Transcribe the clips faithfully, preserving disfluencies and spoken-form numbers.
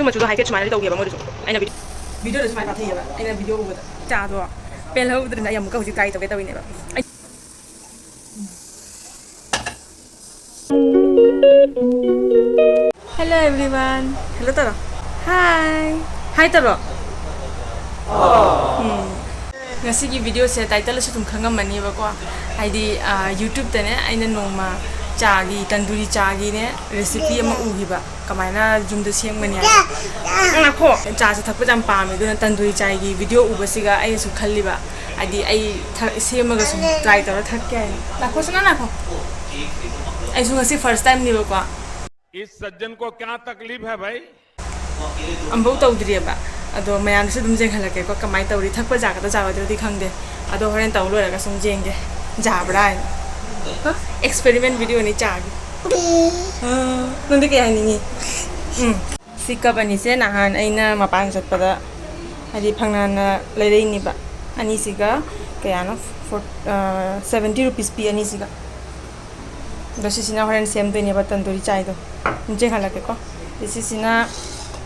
ꯑꯗꯨ ꯃꯆꯨꯗꯣ ꯍꯥꯏꯐꯦꯠ ꯁꯨꯃꯥꯏꯅ ꯇꯧꯒꯦꯕ ꯃꯣꯏꯗꯁꯨ꯫ ꯑꯩꯅ video ꯚꯤꯗꯤꯑꯣꯗ ꯁꯨꯃꯥꯏꯅ ꯄꯥꯊꯩꯌꯦꯕ ꯑꯩꯅ ꯚꯤꯗꯤꯑꯣ ꯎꯕꯗ꯫ ꯆꯥꯗꯣ ꯄꯦꯜꯍꯧꯗ꯭ꯔꯦꯅ ꯑꯩ ꯑꯃꯨꯛꯀ ꯍꯧꯖꯤꯛ try ꯇꯧꯒꯦ ꯇꯧꯔꯤꯅꯦꯕ꯫ ꯑꯩ Hello everyone. Hello ꯇꯧꯔꯣ. Hi. Hi ꯇꯧꯔꯣ. ꯎꯝ꯫ ꯉꯁꯤꯒꯤ ꯚꯤꯗꯤꯑꯣꯁꯦ ꯇꯥꯏꯇꯜꯗꯁꯨ ꯑꯗꯨꯝ ꯈꯪꯉꯝꯃꯅꯤꯕꯀꯣ꯫ ꯍꯥꯏꯗꯤ, ꯑ, YouTubeꯇꯅꯦ ꯑꯩꯅ ꯅꯣꯡꯃ ꯆꯥꯒꯤ, ꯇꯟꯗꯨꯔꯤ ꯆꯥꯒꯤꯅꯦ recipe ꯑꯃ ꯎꯈꯤꯕ꯫ ꯀꯃꯥꯏꯅ ꯌꯨꯝꯗ ꯁꯦꯝꯒꯅꯤ ꯍꯥꯏꯕ꯫ ꯉꯥꯏꯈꯣ꯫ ꯆꯥꯁꯦ ꯊꯛꯄꯁꯦ ꯌꯥꯝ ꯄꯥꯝꯃꯦ, ꯑꯗꯨꯅ ꯇꯟꯗꯨꯔꯤ ꯆꯥꯒꯤ ꯚꯤꯗꯤꯑꯣ ꯎꯕꯁꯤꯒ ꯑꯩꯅꯁꯨ ꯈꯜꯂꯤꯕ꯫ ꯍꯥꯏꯗꯤ ꯑꯩ ꯊꯛ-, ꯁꯦꯝꯃꯒ ꯁꯨꯝ try ꯇꯧꯔ ꯊꯛꯀꯦ ꯍꯥꯏꯅ꯫ ꯉꯥꯏꯈꯣ, ꯁꯅꯥ, ꯉꯥꯏꯈꯣ꯫ ꯑꯩꯁꯨ ꯉꯁꯤ first timeꯅꯦꯕꯀꯣ꯫ इस सज्जन को क्या तकलीफ है भाई? ꯑꯝꯐꯧ ꯇꯧꯗ꯭ꯔꯤꯑꯕ꯫ ꯑꯗꯣ ꯃꯌꯥꯝꯁꯨ ꯑꯗꯨꯝ ꯌꯦꯡꯍꯜꯂꯛꯀꯦꯀꯣ, ꯀꯃꯥꯏꯅ ꯇꯧꯔꯤ, ꯊꯛꯄ ꯌꯥꯒꯗ꯭ꯔꯥ ꯌꯥꯔꯣꯏꯗ꯭ꯔꯗꯤ ꯈꯪꯗꯦ꯫ ꯑꯗꯣ ꯍꯣꯔꯦꯟ ꯇꯧ ꯂꯣꯏꯔꯒ ꯁꯨꯝ ꯌꯦꯡꯒꯦ, ꯌꯥꯕ꯭ꯔꯥ ꯍꯥꯏꯅ꯫ ꯀꯣ, experiment videoꯅꯤ ꯆꯥꯒꯤ꯫ ꯑꯥ, ꯅꯪꯗꯤ ꯀꯩ ꯍꯥꯏꯅꯤꯡꯉꯤ? ꯎꯝ꯫ ꯁꯤ cup ꯑꯅꯤꯁꯦ ꯅꯍꯥꯟ ꯑꯩꯅ ꯃꯄꯥꯟ ꯆꯠꯄꯗ, ꯍꯥꯏꯗꯤ ꯐꯪꯅꯥꯟꯅ ꯂꯩꯔꯛꯏꯅꯦꯕ꯫ ꯑꯅꯤꯁꯤꯒ ꯀꯌꯥꯅꯣ? Four-, ꯑꯥ, seventy rupees ꯄꯤ ꯑꯅꯤꯁꯤꯒ꯫ ꯑꯗꯣ ꯁꯤꯁꯤꯅ ꯍꯣꯔꯦꯟ ꯁꯦꯝꯗꯣꯏꯅꯦꯕ ꯇꯟꯗꯨꯔꯤ ꯆꯥꯏꯗꯣ꯫ ꯑꯗꯨꯝ ꯆꯦꯟꯍꯜꯂꯛꯀꯦꯀꯣ꯫ ꯑꯗꯩ ꯁꯤꯁꯤꯅ,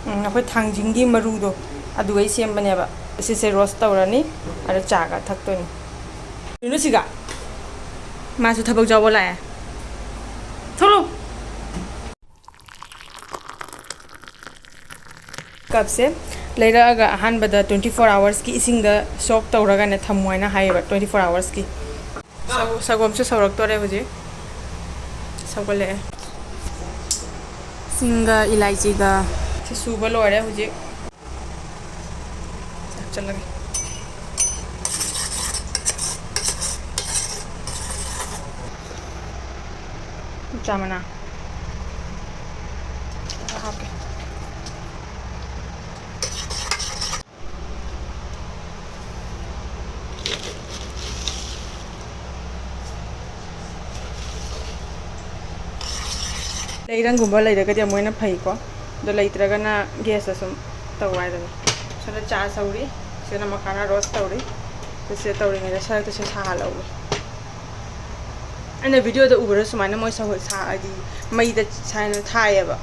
ꯎꯝ, ꯑꯩꯈꯣꯏ ꯊꯥꯡꯖꯤꯡꯒꯤ ꯃꯔꯨꯗꯣ, ꯑꯗꯨꯒꯩ ꯁꯦꯝꯕꯅꯦꯕ꯫ ꯁꯤꯁꯦ roast ꯇꯧꯔꯅꯤ, ꯑꯗ ꯆꯥꯒ ꯊꯛꯇꯣꯏꯅꯤ꯫ ꯀꯩꯅꯣ ꯁꯤꯒ? ꯃꯥꯁꯨ ꯊꯕꯛ ꯌꯥꯎꯕ ꯂꯥꯛꯑꯦ꯫ ꯊꯣꯛꯂꯛꯑꯣ꯫ Cupꯁꯦ ꯂꯩꯔꯛꯑꯒ ꯑꯍꯥꯟꯕꯗ twenty four hoursꯀꯤ ꯏꯁꯤꯡꯗ soak ꯇꯧꯔꯒꯅꯦ ꯊꯝꯃꯣ ꯍꯥꯏꯅ ꯍꯥꯏꯌꯦꯕ, twenty four hoursꯀꯤ꯫ ꯁꯧ-, ꯁꯪꯒꯣꯝꯁꯨ ꯁꯧꯔꯛꯇꯣꯔꯦ ꯍꯧꯖꯤꯛ꯫ ꯁꯧꯒꯠꯂꯛꯑꯦ꯫ ꯁꯤꯡꯒ ꯏꯂꯥꯏꯆꯤꯒ꯫ ꯁꯤ ꯁꯨꯕ ꯂꯣꯏꯔꯦ ꯍꯧꯖꯤꯛ꯫ ꯍꯥꯞꯆꯜꯂꯒꯦ꯫ ꯆꯥ ꯃꯅꯥ ꯈꯔ ꯍꯥꯞꯀꯦ꯫ ꯂꯩꯔꯪꯒꯨꯝꯕ ꯂꯩꯔꯒꯗꯤ ꯑꯃꯨꯛ ꯍꯦꯟꯅ ꯐꯩꯀꯣ꯫ ꯑꯗꯣ ꯂꯩꯇ꯭ꯔꯒꯅ gasꯇ ꯁꯨꯝ ꯇꯧ ꯍꯥꯏꯗꯨꯅꯤ꯫ ꯁꯣꯝꯗ ꯆꯥ ꯁꯧꯔꯤ, ꯁꯤꯗꯅ ꯃꯈꯥꯅ roast ꯇꯧꯔꯤ꯫ ꯑꯗꯨ ꯁꯤꯗ ꯇꯧꯔꯤꯉꯩꯗ ꯁꯔꯛꯇꯣ ꯁꯤꯗ ꯁꯥꯍꯜꯍꯧꯒꯦ꯫ ꯑꯩꯅ videoꯗ ꯎꯕꯗ ꯁꯨꯃꯥꯏꯅ ꯃꯣꯏ ꯁꯧ-, ꯁꯥ-, ꯍꯥꯏꯗꯤ ꯃꯩꯗ ꯁꯥꯏꯅ ꯊꯥꯏꯌꯦꯕ꯫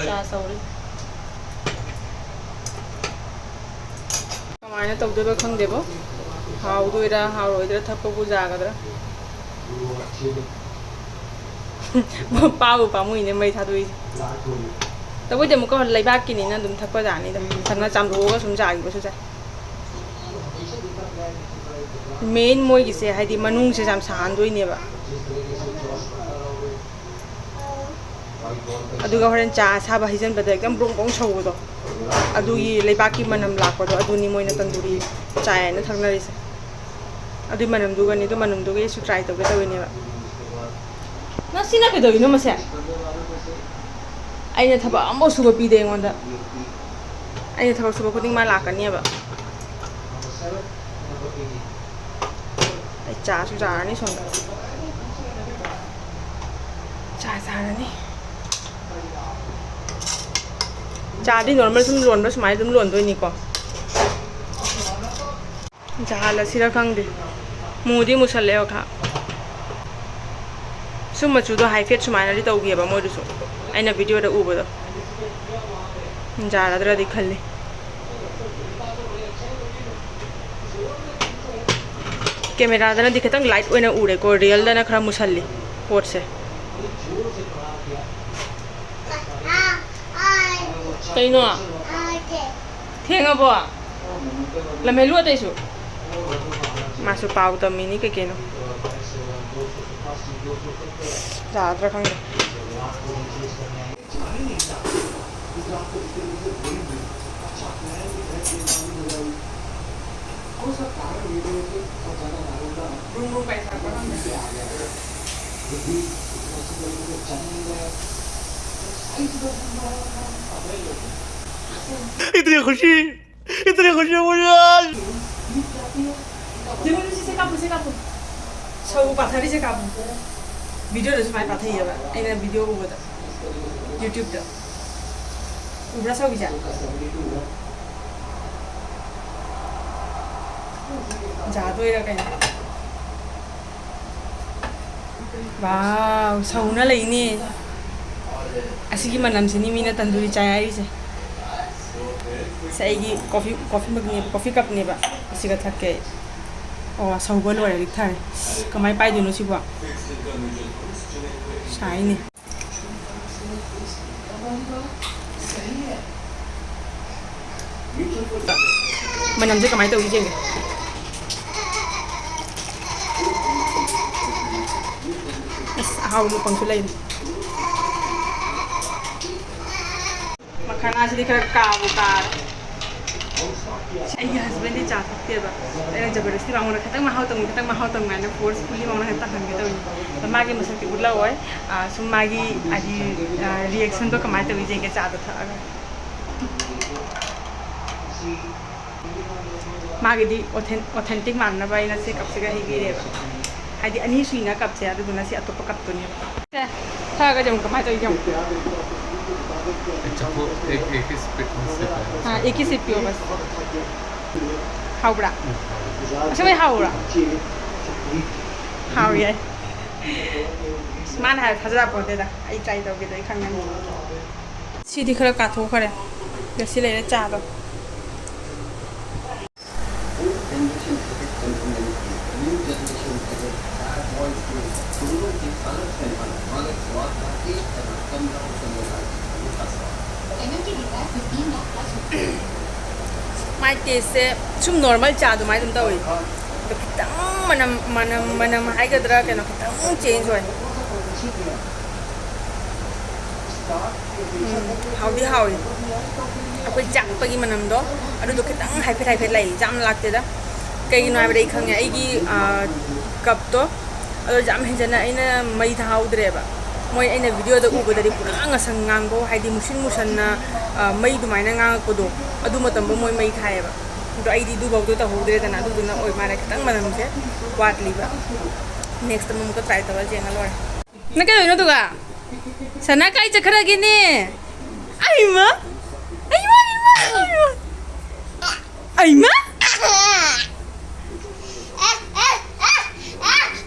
ꯆꯥ ꯁꯧꯔꯤ꯫ ꯀꯃꯥꯏꯅ ꯇꯧꯗꯣꯏꯕ ꯈꯪꯗꯦꯕꯣ꯫ ꯍꯥꯎꯗꯣꯏꯔꯥ ꯍꯥꯎꯔꯣꯏꯗ꯭ꯔꯥ, ꯊꯛꯄꯕꯨ ꯌꯥꯒꯗ꯭ꯔꯥ? ꯄꯥꯕꯨ ꯄꯥꯝꯃꯨꯏꯅꯦ ꯃꯩ ꯊꯥꯗꯣꯛꯏꯁꯦ꯫ ꯇꯧꯕꯨꯗꯤ ꯑꯃꯨꯛꯀ ꯂꯩꯕꯥꯛꯀꯤꯅꯤꯅ ꯑꯗꯨꯝ ꯊꯛꯄ ꯌꯥꯅꯤꯗ꯫ ꯊꯛꯅ ꯆꯥꯝꯊꯣꯛꯑꯒ ꯁꯨꯝ ꯌꯥꯈꯤꯕꯁꯨ ꯌꯥꯏ꯫ ꯃꯦꯟ ꯃꯣꯏꯒꯤꯁꯦ ꯍꯥꯏꯗꯤ ꯃꯅꯨꯡꯁꯦ ꯌꯥꯝ ꯁꯥꯍꯟꯗꯣꯏꯅꯦꯕ꯫ ꯑꯗꯨꯒ ꯍꯣꯔꯦꯟ ꯆꯥ ꯑꯁꯥꯕ ꯍꯩꯖꯤꯟꯕꯗ ꯑꯦꯛꯗꯝ ꯕ꯭ꯔꯣꯡ ꯕ꯭ꯔꯣꯡ ꯁꯧꯕꯗꯣ, ꯑꯗꯨꯒꯤ ꯂꯩꯕꯥꯛꯀꯤ ꯃꯅꯝ ꯂꯥꯛꯄꯗꯣ, ꯑꯗꯨꯅꯤ ꯃꯣꯏꯅ ꯇꯟꯗꯨꯔꯤ ꯆꯥꯏ ꯍꯥꯏꯅ ꯊꯛꯅꯔꯤꯁꯦ꯫ ꯑꯗꯨꯏ ꯃꯅꯝꯗꯨꯒꯅꯤ, ꯑꯗꯨ ꯃꯅꯝꯗꯨꯒꯤ ꯑꯩꯁꯨ ꯇ꯭ꯔꯥꯏ ꯇꯧꯒꯦ ꯇꯧꯔꯤꯅꯦꯕ꯫ ꯅꯪ ꯁꯤꯅ ꯀꯩꯗꯧꯔꯤꯅꯣ ꯃꯁꯦ? ꯑꯩꯅ ꯊꯕꯛ ꯑꯃꯐꯥꯎ ꯁꯨꯕ ꯄꯤꯗꯦ ꯑꯩꯉꯣꯟꯗ꯫ ꯑꯩꯅ ꯊꯕꯛ ꯁꯨꯕ ꯈꯨꯗꯤꯡ ꯃꯥ ꯂꯥꯛꯀꯅꯦꯕ꯫ ꯑꯩ ꯆꯥꯁꯨ ꯆꯥꯔꯅꯤ ꯁꯣꯝꯗ꯫ ꯆꯥ ꯆꯥꯔꯅꯤ꯫ ꯆꯥꯗꯤ ꯅꯣꯔꯃꯦꯜ ꯁꯨꯝ ꯂꯣꯟꯕ ꯁꯨꯃꯥꯏꯅ ꯑꯗꯨꯝ ꯂꯣꯟꯗꯣꯏꯅꯤꯀꯣ꯫ ꯖꯍꯥꯜꯂꯁꯤꯔ ꯈꯪꯗꯦ꯫ ꯃꯨꯗꯤ ꯃꯨꯁꯜꯂꯦ ꯑꯣꯈꯥ꯫ ꯁꯨꯝ ꯃꯆꯨꯗꯣ ꯍꯥꯏꯐꯦꯠ ꯁꯨꯃꯥꯏꯅꯗꯤ ꯇꯧꯈꯤꯑꯕ ꯃꯣꯏꯗꯨꯁꯨ, ꯑꯩꯅ ꯚꯤꯗꯤꯑꯣꯗ ꯎꯕꯗꯣ꯫ ꯌꯥꯔꯗ꯭ꯔꯗꯤ ꯈꯜꯂꯤ꯫ ꯀꯦꯃꯦꯔꯥꯗꯅꯗꯤ ꯈꯤꯇꯪ ꯂꯥꯏꯠ ꯑꯣꯏꯅ ꯎꯔꯦꯀꯣ, ꯔꯤꯌꯦꯜꯗꯅ ꯈꯔ ꯃꯨꯁꯜꯂꯤ ꯄꯣꯠꯁꯦ꯫ ꯀꯩꯅꯣ? ꯊꯦꯡꯉꯕꯣ? ꯂꯝꯍꯦꯜꯂꯨ ꯑꯇꯩꯁꯨ꯫ ꯃꯥꯁꯨ ꯄꯥꯎ ꯇꯝꯃꯤꯅꯤ ꯀꯩ ꯀꯩꯅꯣ꯫ ꯌꯥꯗ꯭ꯔꯥ ꯈꯪꯗꯦ꯫ इतनी खुशी, इतनी खुशी मुझे आज। ꯁꯧ ꯄꯥꯊꯔꯤꯁꯦ ꯀꯥꯞꯄꯨ꯫ ꯚꯤꯗꯤꯑꯣꯗ ꯁꯨꯃꯥꯏꯅ ꯄꯥꯊꯩꯌꯦꯕ ꯑꯩꯅ ꯚꯤꯗꯤꯑꯣ ꯎꯕꯗ, ꯌꯨꯇ꯭ꯌꯨꯕꯇ꯫ ꯎꯕ꯭ꯔꯥ ꯁꯧꯒꯤꯁꯦ? ꯌꯥꯗꯣꯏꯔꯥ ꯀꯩꯅꯣ? ꯋꯥꯎ, ꯁꯧꯅ ꯂꯩꯅꯦ꯫ ꯑꯁꯤꯒꯤ ꯃꯅꯝꯁꯤꯅꯤ ꯃꯤꯅ ꯇꯟꯗꯨꯔꯤ ꯆꯥꯏ ꯍꯥꯏꯔꯤꯁꯦ꯫ ꯁꯦ, ꯑꯩꯒꯤ coffee, coffee mugꯅꯦꯕ, coffee cupꯅꯦꯕ꯫ ꯑꯁꯤꯒ ꯊꯛꯀꯦ ꯑꯩ꯫ ꯑꯣ, ꯁꯧꯕ ꯂꯣꯏꯔꯦ, ꯂꯤꯛꯊꯔꯦ꯫ ꯀꯃꯥꯏ ꯄꯥꯏꯗꯣꯏꯅꯣ ꯁꯤꯕꯣ? ꯁꯥꯏꯅꯦ꯫ ꯃꯅꯝꯁꯦ ꯀꯃꯥꯏꯅ ꯇꯧꯏ ꯌꯦꯡꯒꯦ꯫ ꯑꯁ, ꯑꯍꯥꯎꯕ ꯃꯄꯪꯁꯨ ꯂꯩꯔꯦ꯫ ꯃꯈꯥꯅꯥꯁꯤꯗꯤ ꯈꯔ ꯀꯥꯕꯨ ꯀꯥꯔꯦ꯫ ꯑꯩꯒꯤ husbandꯗꯤ ꯆꯥ ꯊꯛꯇꯦꯕ꯫ ꯑꯩꯅ ꯖꯕꯔꯗꯁꯇꯤ ꯃꯉꯣꯟꯗ "ꯈꯤꯇꯪ ꯃꯍꯥꯎ ꯇꯪꯉꯨ, ꯈꯤꯇꯪ ꯃꯍꯥꯎ ꯇꯪꯉꯨ" ꯍꯥꯏꯅ forcefully ꯃꯉꯣꯟꯗ ꯈꯤꯇꯪ ꯇꯪꯍꯟꯒꯦ ꯇꯧꯔꯤꯅꯦ꯫ ꯑꯗꯣ ꯃꯥꯒꯤ ꯃꯁꯛꯇꯤ ꯎꯠꯂꯛꯑꯣꯏ꯫ ꯑꯥ, ꯁꯨꯝ ꯃꯥꯒꯤ ꯍꯥꯏꯗꯤ, ꯑꯥ, reactionꯗꯣ ꯀꯃꯥꯏꯅ ꯇꯧꯏ ꯌꯦꯡꯒꯦ ꯆꯥꯗꯣ ꯊꯛꯑꯒ꯫ ꯃꯥꯒꯤꯗꯤ authen-, authentic ꯃꯥꯟꯅꯕ ꯑꯩꯅ ꯁꯤ cupꯁꯤꯒ ꯍꯩꯕꯤꯔꯦꯕ꯫ ꯍꯥꯏꯗꯤ ꯑꯅꯤ ꯁꯨꯏꯅ cupꯁꯦ, ꯑꯗꯨꯗꯨꯅ ꯁꯤ ꯑꯇꯣꯞꯄ cupꯇꯨꯅꯦꯕ꯫ ꯁꯦ, ꯊꯛꯑꯒ ꯌꯦꯡꯉꯨ ꯀꯃꯥꯏꯅ ꯇꯧꯏ ꯌꯦꯡꯉꯨ꯫ एक चम्मच, एक, एक ही sip में sip है। हाँ, एक ही sip पियो बस। ꯍꯥꯎꯕ꯭ꯔꯥ? ꯑꯁꯦꯡꯕꯩ ꯍꯥꯎꯕ꯭ꯔꯥ? ꯍꯥꯎꯏ ꯍꯥꯏ꯫ ꯃꯥꯅ ꯍꯥꯏꯕ ꯊꯥꯖꯔꯛꯄꯣꯟꯇꯦꯗ꯫ ꯑꯩ try ꯇꯧꯒꯦꯗ, ꯑꯩ ꯈꯪꯉꯅꯤ꯫ ꯁꯤꯗꯤ ꯈꯔ ꯀꯥꯊꯣꯛꯈ꯭ꯔꯦ꯫ ꯉꯁꯤ ꯂꯩꯔꯦ ꯆꯥꯗꯣ꯫ ꯃꯥꯏ tasteꯁꯦ ꯁꯨꯝ normal ꯆꯥ ꯑꯗꯨꯃꯥꯏꯅ ꯑꯗꯨꯝ ꯇꯧꯏ꯫ ꯑꯗꯣ ꯈꯤꯇꯪ ꯃꯅꯝ, ꯃꯅꯝ, ꯃꯅꯝ ꯍꯥꯏꯒꯗ꯭ꯔꯥ, ꯀꯩꯅꯣ, ꯈꯤꯇꯪ change ꯑꯣꯏ꯫ ꯎꯝ, ꯍꯥꯎꯗꯤ ꯍꯥꯎꯏ꯫ ꯑꯩꯈꯣꯏ ꯆꯥꯛꯄꯒꯤ ꯃꯅꯝꯗꯣ ꯑꯗꯨꯗꯣ ꯈꯤꯇꯪ ꯍꯥꯏꯐꯦꯠ ꯍꯥꯏꯐꯦꯠ ꯂꯩ, ꯌꯥꯝ ꯂꯥꯛꯇꯦꯗ꯫ ꯀꯩꯒꯤꯅꯣ ꯍꯥꯏꯕꯗ ꯑꯩ ꯈꯪꯉꯦ, ꯑꯩꯒꯤ, ꯑꯥ, cupꯇꯣ ꯑꯗꯣ ꯌꯥꯝ ꯍꯦꯟꯖꯟꯅ ꯑꯩꯅ ꯃꯩ ꯊꯥꯍꯧꯗ꯭ꯔꯦꯕ꯫ ꯃꯣꯏ ꯑꯩꯅ videoꯗ ꯎꯕꯗꯗꯤ ꯄꯨꯔꯥ ꯉꯁꯪ ꯉꯥꯡꯕ ꯍꯥꯏꯗꯤ ꯃꯨꯁꯤꯟ ꯃꯨꯁꯟꯅ, ꯑꯥ, ꯃꯩ ꯑꯗꯨꯃꯥꯏꯅ ꯉꯥꯡꯉꯛꯄꯗꯣ, ꯑꯗꯨ ꯃꯇꯝꯗꯣ ꯃꯣꯏ ꯃꯩ ꯊꯥꯏꯌꯦꯕ꯫ ꯑꯗꯣ ꯑꯩꯗꯤ ꯑꯗꯨꯐꯥꯎꯗꯣ ꯇꯧꯍꯧꯗ꯭ꯔꯦꯗꯅ, ꯑꯗꯨꯗꯨꯅ ꯑꯣꯏ ꯃꯥꯜꯂꯦ ꯈꯤꯇꯪ ꯃꯅꯝꯁꯦ ꯋꯥꯠꯂꯤꯕ꯫ Next ꯑꯃꯨꯛꯀ try ꯇꯧꯔ ꯌꯦꯡꯉ ꯂꯣꯏꯔꯦ꯫ ꯅꯪ ꯀꯩꯗꯧꯔꯤꯅꯣ ꯑꯗꯨꯒ? ꯁꯅꯥ ꯀꯥꯏ ꯆꯠꯈ꯭ꯔꯒꯦꯅꯦ? ꯑꯩꯃ! ꯑꯩꯃ, ꯑꯩꯃ, ꯑꯩꯃ! ꯑꯩꯃ!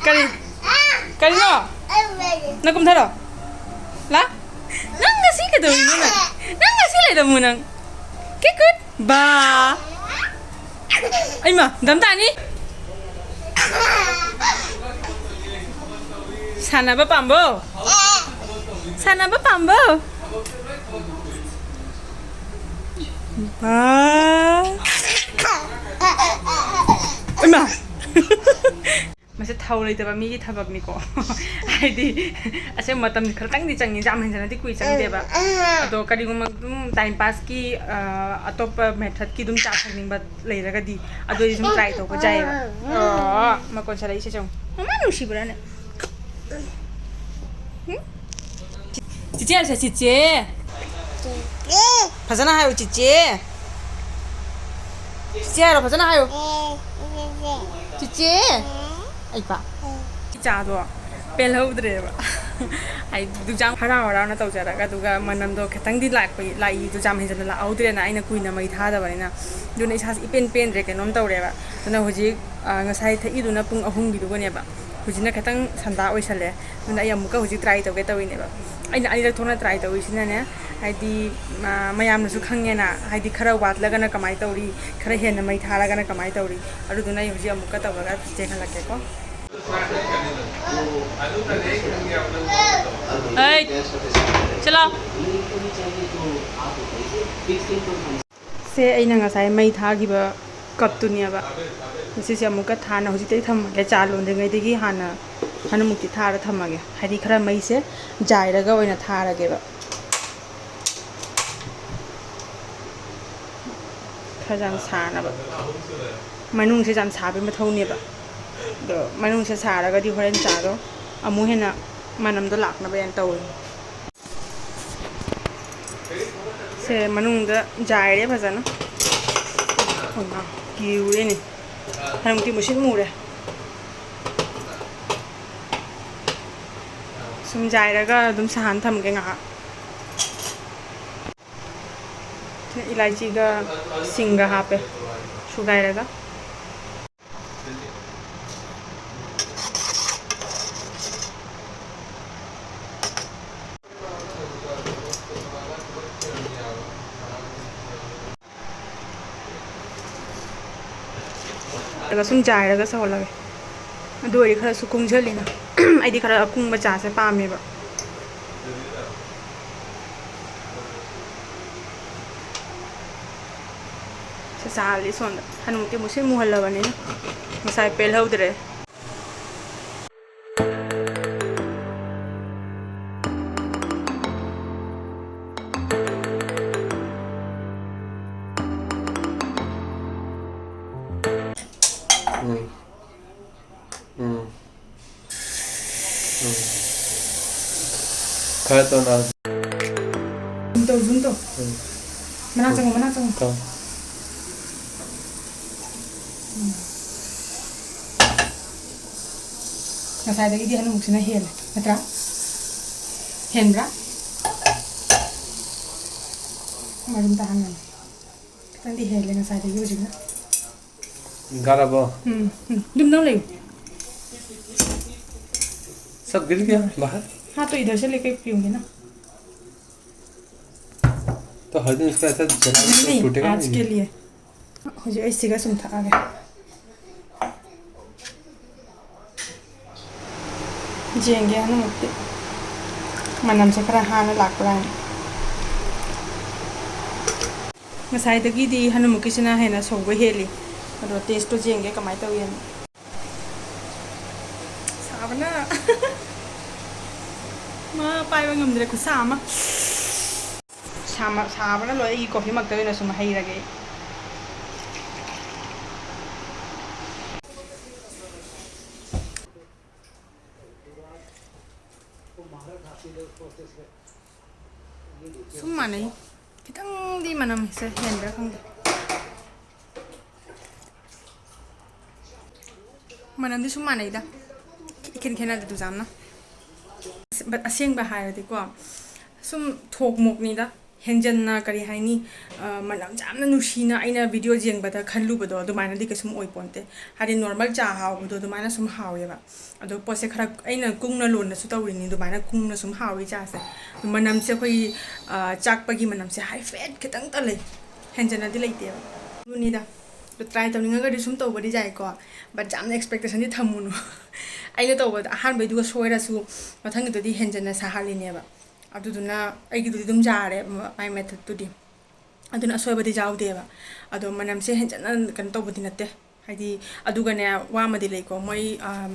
ꯀꯔꯤ? ꯀꯔꯤꯅꯣ? ꯅꯪ ꯀꯨꯝꯊꯔꯣ꯫ ꯂꯥ? ꯅꯪ ꯉꯁꯤ ꯀꯩꯗꯧꯔꯤꯅꯣ ꯅꯪ? ꯅꯪ ꯉꯁꯤ ꯂꯩꯔꯝꯃꯣ ꯅꯪ꯫ ꯀꯦ ꯀꯨꯠ꯫ ꯕꯥ꯫ ꯑꯩꯃ, ꯗꯝ ꯇꯥꯅꯤ꯫ ꯁꯥꯟꯅꯕ ꯄꯥꯝꯕꯣ? ꯁꯥꯟꯅꯕ ꯄꯥꯝꯕꯣ? ꯕꯥ꯫ ꯏꯃꯥ꯫ ꯃꯁꯤ ꯊꯧ ꯂꯩꯇꯕ ꯃꯤꯒꯤ ꯊꯕꯛꯅꯤꯀꯣ꯫ ꯍꯥꯏꯗꯤ ꯑꯁꯦꯡꯕ ꯃꯇꯝꯗꯤ ꯈꯔꯇꯪꯗꯤ ꯆꯪꯉꯤ, ꯌꯥꯝ ꯍꯦꯟꯖꯅꯗꯤ ꯀꯨꯏ ꯆꯪꯗꯦꯕ꯫ ꯑꯗꯣ ꯀꯔꯤꯒꯨꯝꯕ ꯑꯗꯨꯝ time passꯀꯤ, ꯑ, ꯑꯇꯣꯞꯄ methodꯀꯤ ꯑꯗꯨꯝ ꯆꯥ ꯊꯛꯅꯤꯡꯕ ꯂꯩꯔꯒꯗꯤ ꯑꯗꯨꯗꯤ ꯁꯨꯝ try ꯇꯧꯕ ꯌꯥꯏꯌꯦꯕ꯫ ꯑꯣ, ꯃꯀꯣꯟ ꯁꯥꯔꯛꯏꯁꯦ ꯌꯦꯡꯉꯨ꯫ ꯃꯃꯥ ꯅꯨꯡꯁꯤꯕ꯭ꯔꯥꯅꯦ? ꯎꯝ? ꯆꯤꯆꯦ ꯍꯥꯏꯔꯁꯦ, ꯆꯤꯆꯦ꯫ ꯐꯖꯅ ꯍꯥꯏꯌꯨ, ꯆꯤꯆꯦ꯫ ꯆꯤꯆꯦ ꯍꯥꯏꯔꯣ, ꯐꯖꯅ ꯍꯥꯏꯌꯨ꯫ ꯆꯤꯆꯦ꯫ ꯑꯩ ꯄꯥ꯫ ꯏꯆꯥꯗꯣ ꯄꯦꯜꯍꯧꯗ꯭ꯔꯦꯕ꯫ ꯍꯥꯏꯗꯤ ꯑꯗꯨꯛ ꯌꯥꯝ ꯍꯔꯥꯎ ꯍꯔꯥꯎꯅ ꯇꯧꯖꯔꯒ, ꯑꯗꯨꯒ ꯃꯅꯝꯗꯣ ꯈꯤꯇꯪꯗꯤ ꯂꯥꯛꯄ, ꯂꯥꯛꯏ, ꯑꯗꯨ ꯌꯥꯝ ꯍꯦꯟꯖꯟꯅ ꯂꯥꯛꯍꯧꯗ꯭ꯔꯦꯅ ꯑꯩꯅ ꯀꯨꯏꯅ ꯃꯩ ꯊꯥꯗꯕꯅꯤꯅ꯫ ꯑꯗꯨꯅ ꯏꯁꯥꯁꯦ ꯏꯄꯦꯟ ꯄꯦꯟꯗ꯭ꯔꯦ, ꯀꯩꯅꯣꯝ ꯇꯧꯔꯦꯕ꯫ ꯑꯗꯨꯅ ꯍꯧꯖꯤꯛ, ꯑ, ꯉꯁꯥꯏ ꯊꯛꯏꯗꯨꯅ ꯄꯨꯡ ꯑꯍꯨꯝꯒꯤꯗꯨꯒꯅꯦꯕ꯫ ꯍꯧꯖꯤꯛꯅ ꯈꯤꯇꯪ ꯁꯟꯗꯥ ꯑꯣꯏꯁꯜꯂꯦ꯫ ꯑꯗꯨꯅ ꯑꯩ ꯑꯃꯨꯛꯀ ꯍꯧꯖꯤꯛ try ꯇꯧꯒꯦ ꯇꯧꯔꯤꯅꯦꯕ꯫ ꯑꯩꯅ ꯑꯅꯤꯔꯛ ꯊꯣꯛꯅ try ꯇꯧꯔꯤꯁꯤꯅꯅꯦ, ꯍꯥꯏꯗꯤ, ꯑ, ꯃꯌꯥꯝꯅꯁꯨ ꯈꯪꯉꯦꯅ, ꯍꯥꯏꯗꯤ ꯈꯔ ꯋꯥꯠꯂꯒꯅ ꯀꯃꯥꯏꯅ ꯇꯧꯔꯤ, ꯈꯔ ꯍꯦꯟꯅ ꯃꯩ ꯊꯥꯔꯒꯅ ꯀꯃꯥꯏꯅ ꯇꯧꯔꯤ꯫ ꯑꯗꯨꯗꯨꯅ ꯑꯩ ꯍꯧꯖꯤꯛ ꯑꯃꯨꯛꯀ ꯇꯧꯔꯒ ꯆꯦꯟꯍꯜꯂꯛꯀꯦꯀꯣ꯫ ꯍꯩ, ꯆꯠꯂꯣ꯫ ꯁꯦ, ꯑꯩꯅ ꯉꯁꯥꯏ ꯃꯩ ꯊꯥꯈꯤꯕ cupꯇꯨꯅꯦꯕ꯫ ꯃꯁꯤꯁꯦ ꯑꯃꯨꯛꯀ ꯊꯥꯅ ꯍꯧꯖꯤꯛꯇꯩ ꯊꯝꯃꯒꯦ, ꯆꯥ ꯂꯣꯟꯗ꯭ꯔꯤꯉꯩꯗꯒꯤ ꯍꯥꯟꯅ ꯍꯥꯟꯅꯃꯨꯛꯇꯤ ꯊꯥꯔ ꯊꯝꯃꯒꯦ, ꯍꯥꯏꯗꯤ ꯈꯔ ꯃꯩꯁꯦ ꯖꯥꯏꯔꯒ ꯑꯣꯏꯅ ꯊꯥꯔꯒꯦꯕ꯫ ꯈꯔ ꯌꯥꯝ ꯁꯥꯅꯕ꯫ ꯃꯅꯨꯡꯁꯦ ꯌꯥꯝ ꯁꯥꯕꯒꯤ ꯃꯊꯧꯅꯦꯕ꯫ ꯑꯗꯣ ꯃꯅꯨꯡꯁꯦ ꯁꯥꯔꯒꯗꯤ ꯍꯣꯔꯦꯟ ꯆꯥꯗꯣ ꯑꯃꯨꯛ ꯍꯦꯟꯅ ꯃꯅꯝꯗꯣ ꯂꯥꯛꯅꯕ ꯍꯥꯏꯅ ꯇꯧꯋꯦ꯫ ꯁꯦ ꯃꯅꯨꯡꯗ ꯖꯥꯏꯔꯦ ꯐꯖꯅ꯫ ꯑꯣꯏꯃꯥ, ꯀꯤꯔꯨꯔꯦꯅꯦ꯫ ꯍꯥꯏꯔꯨꯛꯇꯤ ꯃꯨꯁꯤꯟ ꯃꯨꯔꯦ꯫ ꯁꯨꯝ ꯖꯥꯏꯔꯒ ꯑꯗꯨꯝ ꯁꯥꯍꯟ ꯊꯝꯒꯦ ꯉꯥꯏꯍꯥꯛ꯫ ꯏꯂꯥꯏꯆꯤꯒ ꯁꯤꯡꯒ ꯍꯥꯞꯄꯦ ꯁꯨꯒꯥꯏꯔꯒ꯫ ꯁꯨꯝ ꯆꯥꯏꯔꯒ ꯁꯧꯍꯜꯂꯒꯦ꯫ ꯑꯗꯨ ꯑꯣꯏꯔꯗꯤ ꯈꯔꯁꯨ ꯀꯨꯡꯁꯤꯜꯂꯤꯅ꯫ ꯑꯩꯗꯤ ꯈꯔ ꯑꯀꯨꯡꯕ ꯆꯥꯁꯦ ꯄꯥꯝꯃꯦꯕ꯫ ꯁꯦ ꯆꯥꯍꯜꯂꯤ ꯁꯣꯝꯗ꯫ ꯍꯅꯨꯃꯨꯛꯇꯤ ꯃꯨꯁꯤꯟ ꯃꯨꯍꯜꯂꯕꯅꯤꯅ ꯉꯁꯥꯏ ꯄꯦꯜꯍꯧꯗ꯭ꯔꯦ꯫ ꯎꯝ꯫ ꯎꯝ꯫ ꯎꯝ꯫ ꯈꯔ ꯇꯧꯅ꯫ Zoom ꯇꯧ, zoom ꯇꯧ꯫ ꯎꯝ꯫ ꯃꯅꯥꯛ ꯆꯪꯉꯣ, ꯃꯅꯥꯛ ꯆꯪꯉꯣ꯫ ꯇꯧ꯫ ꯎꯝ꯫ ꯉꯁꯥꯏꯗꯒꯤꯗꯤ ꯍꯅꯨꯃꯨꯛꯁꯤꯅ ꯍꯦꯜꯂꯦ, ꯅꯠꯇ꯭ꯔꯥ? ꯍꯦꯟꯕ꯭ꯔꯥ? ꯃꯔꯨꯝ ꯇꯥꯍꯟꯒꯅꯤ꯫ ꯈꯤꯇꯪꯗꯤ ꯍꯦꯜꯂꯦ ꯉꯁꯥꯏꯗꯒꯤ ꯍꯧꯖꯤꯛꯅ꯫ ꯒꯥꯔꯕꯣ? ꯎꯝ, ꯎꯝ꯫ ꯑꯗꯨꯝ ꯅꯪ ꯂꯩꯌꯨ꯫ सब गिर गया बाहर। हाँ, तो इधर से लेके पीऊंगी ना। तो हर दिन इसको ऐसा जला के नहीं, टूटेगा आज नहीं। के लिए। ꯍꯧꯖꯤꯛ ꯑꯩ ꯁꯤꯒ ꯁꯨꯝ ꯊꯛꯑꯒꯦ꯫ ꯌꯦꯡꯒꯦ ꯍꯅꯨꯃꯨꯛꯇꯤ ꯃꯅꯝꯁꯦ ꯈꯔ ꯍꯥꯟꯅ ꯂꯥꯛꯄ꯭ꯔꯥ ꯍꯥꯏꯅ꯫ ꯉꯁꯥꯏꯗꯒꯤꯗꯤ ꯍꯅꯨꯃꯨꯛꯀꯤꯁꯤꯅ ꯍꯦꯟꯅ ꯁꯧꯕ ꯍꯦꯜꯂꯤ꯫ ꯑꯗꯣ taste ꯇꯣ ꯌꯦꯡꯒꯦ ꯀꯃꯥꯏꯅ ꯇꯧꯋꯦꯅ꯫ ꯁꯥꯕꯅ ꯃꯥ ꯄꯥꯏꯕ ꯉꯝꯗ꯭ꯔꯦ, ꯈꯨꯠꯁꯥ ꯑꯃ꯫ ꯁꯥꯃ-, ꯁꯥꯕꯅ ꯂꯣꯏꯔꯦ꯫ ꯑꯩꯒꯤ coffee ꯃꯛꯇ ꯑꯣꯏꯅ ꯁꯨꯝ ꯍꯩꯔꯒꯦ ꯑꯩ꯫ ꯁꯨꯝ ꯃꯥꯟꯅꯩ, ꯈꯤꯇꯪꯗꯤ ꯃꯅꯝꯁꯦ ꯍꯦꯟꯕ꯭ꯔꯥ ꯈꯪꯗꯦ꯫ ꯃꯅꯝꯗꯤ ꯁꯨꯝ ꯃꯥꯟꯅꯩꯗ, ꯏꯈꯦꯟ ꯈꯦꯠꯅꯗꯦ ꯗꯨꯖꯥꯝꯅ꯫ But ꯑꯁꯦꯡꯕ ꯍꯥꯏꯔꯗꯤꯀꯣ, ꯁꯨꯝ ꯊꯣꯛ ꯃꯣꯛꯅꯤꯗ꯫ ꯍꯦꯟꯖꯟꯅ, ꯀꯔꯤ ꯍꯥꯏꯅꯤ, ꯑ, ꯃꯅꯝꯁꯦ ꯌꯥꯝꯅ ꯅꯨꯡꯁꯤꯅ ꯑꯩꯅ video ꯌꯦꯡꯕꯗ ꯈꯜꯂꯨꯕꯗꯣ ꯑꯗꯨꯃꯥꯏꯅꯗꯤ ꯀꯩꯁꯨꯝ ꯑꯣꯏꯄꯣꯟꯇꯦ꯫ ꯍꯥꯏꯗꯤ normal ꯆꯥ ꯍꯥꯎꯕꯗꯣ ꯑꯗꯨꯃꯥꯏꯅ ꯁꯨꯝ ꯍꯥꯎꯋꯦꯕ꯫ ꯑꯗꯣ ꯄꯣꯠꯁꯦ ꯈꯔ ꯑꯩꯅ ꯀꯨꯡꯅ ꯂꯣꯟꯅꯁꯨ ꯇꯧꯔꯤꯅꯤ, ꯑꯗꯨꯃꯥꯏꯅ ꯀꯨꯡꯅ ꯁꯨꯝ ꯍꯥꯎꯋꯤ ꯆꯥꯁꯦ꯫ ꯃꯅꯝꯁꯦ ꯑꯩꯈꯣꯏꯒꯤ, ꯑ, ꯆꯥꯛꯄꯒꯤ ꯃꯅꯝꯁꯦ ꯍꯥꯏꯐꯦꯠ ꯈꯤꯇꯪꯇ ꯂꯩ, ꯍꯦꯟꯖꯟꯅꯗꯤ ꯂꯩꯇꯦꯕ꯫ ꯑꯗꯨꯅꯤꯗ꯫ ꯇ꯭ꯔꯥꯏ ꯇꯧꯅꯤꯡꯉꯒꯗꯤ ꯁꯨꯝ ꯇꯧꯕꯗꯤ ꯌꯥꯏꯀꯣ, ꯕꯠ ꯌꯥꯝꯅ ꯑꯦꯛꯁꯄꯦꯛꯇꯦꯁꯟꯗꯤ ꯊꯝꯃꯨꯅꯨ꯫ ꯑꯩꯅ ꯇꯧꯕꯗ ꯑꯍꯥꯟꯕꯩꯗꯨꯒ ꯁꯣꯏꯔꯁꯨ ꯃꯊꯪꯒꯤꯗꯨꯗꯤ ꯍꯦꯟꯖꯟꯅ ꯁꯥꯍꯜꯂꯤꯅꯦꯕ꯫ ꯑꯗꯨꯗꯨꯅ ꯑꯩꯒꯤꯗꯨꯗꯤ ꯑꯗꯨꯝ ꯌꯥꯔꯦ, ꯃꯥꯏ ꯃꯦꯊꯠꯇꯨꯗꯤ꯫ ꯑꯗꯨꯅ ꯑꯁꯣꯏꯕꯗꯤ ꯌꯥꯎꯗꯦꯕ꯫ ꯑꯗꯣ ꯃꯅꯝꯁꯦ ꯍꯦꯟꯖꯟꯅ ꯀꯩꯅꯣ ꯇꯧꯕꯗꯤ ꯅꯠꯇꯦ꯫ ꯍꯥꯏꯗꯤ, ꯑꯗꯨꯒꯅꯦ, ꯋꯥ ꯑꯃꯗꯤ ꯂꯩꯀꯣ, ꯃꯣꯏ, ꯑꯝ,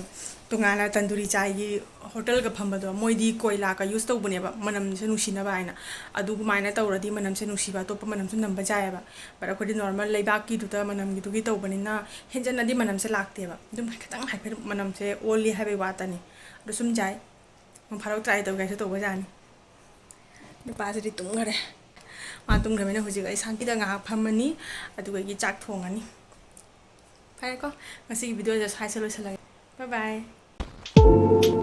ꯇꯣꯉꯥꯟꯅ ꯇꯟꯗꯨꯔꯤ ꯆꯥꯏꯒꯤ ꯍꯣꯇꯦꯜꯒ ꯐꯝꯕꯗꯣ, ꯃꯣꯏꯗꯤ ꯀꯣꯏꯂꯥꯒ ꯌꯨꯁ ꯇꯧꯕꯅꯦꯕ ꯃꯅꯝꯁꯦ ꯅꯨꯡꯁꯤꯅꯕ ꯍꯥꯏꯅ꯫ ꯑꯗꯨꯃꯥꯏꯅ ꯇꯧꯔꯗꯤ ꯃꯅꯝꯁꯦ ꯅꯨꯡꯁꯤꯕ ꯑꯇꯣꯞꯄ ꯃꯅꯝꯁꯨ ꯅꯝꯕ ꯌꯥꯏꯑꯕ꯫ ꯕꯠ ꯑꯩꯈꯣꯏꯗꯤ ꯅꯣꯔꯃꯦꯜ ꯂꯩꯕꯥꯛꯀꯤꯗꯨꯗ ꯃꯅꯝꯒꯤꯗꯨꯒꯤ ꯇꯧꯕꯅꯤꯅ ꯍꯦꯟꯖꯟꯅꯗꯤ ꯃꯅꯝꯁꯦ ꯂꯥꯛꯇꯦꯕ꯫ ꯑꯗꯨꯝ ꯈꯤꯇꯪ ꯍꯥꯏꯐꯦꯠ ꯃꯅꯝꯁꯦ ꯑꯣꯜꯂꯤ ꯍꯥꯏꯕꯩ ꯋꯥꯇꯅꯤ꯫ ꯑꯗꯨ ꯁꯨꯝ ꯌꯥꯏ꯫ ꯅꯣꯡ ꯐꯥꯗꯣꯛ ꯇ꯭ꯔꯥꯏ ꯇꯧꯒꯦ ꯍꯥꯏꯁꯨ ꯇꯧꯕ ꯌꯥꯅꯤ꯫ ꯅꯨꯄꯥꯁꯤꯗꯤ ꯇꯨꯝꯈꯔꯦ꯫ ꯃꯥ ꯇꯨꯝꯈ꯭ꯔꯕꯅꯤꯅ ꯍꯧꯖꯤꯛ ꯑꯩ ꯁꯥꯟꯇꯤꯗ ꯉꯥꯏꯍꯥꯛ ꯐꯝꯃꯅꯤ, ꯑꯗꯨꯒ ꯑꯩꯒꯤ ꯆꯥꯛ ꯊꯣꯡꯉꯅꯤ꯫ ꯐꯔꯦꯀꯣ, ꯉꯁꯤꯒꯤ ꯚꯤꯗꯤꯑꯣꯁꯦ ꯁ꯭ꯋꯥꯏꯁꯦ ꯂꯣꯏꯁꯤꯜꯂꯒꯦ꯫ ꯕꯥꯏ ꯕꯥꯏ꯫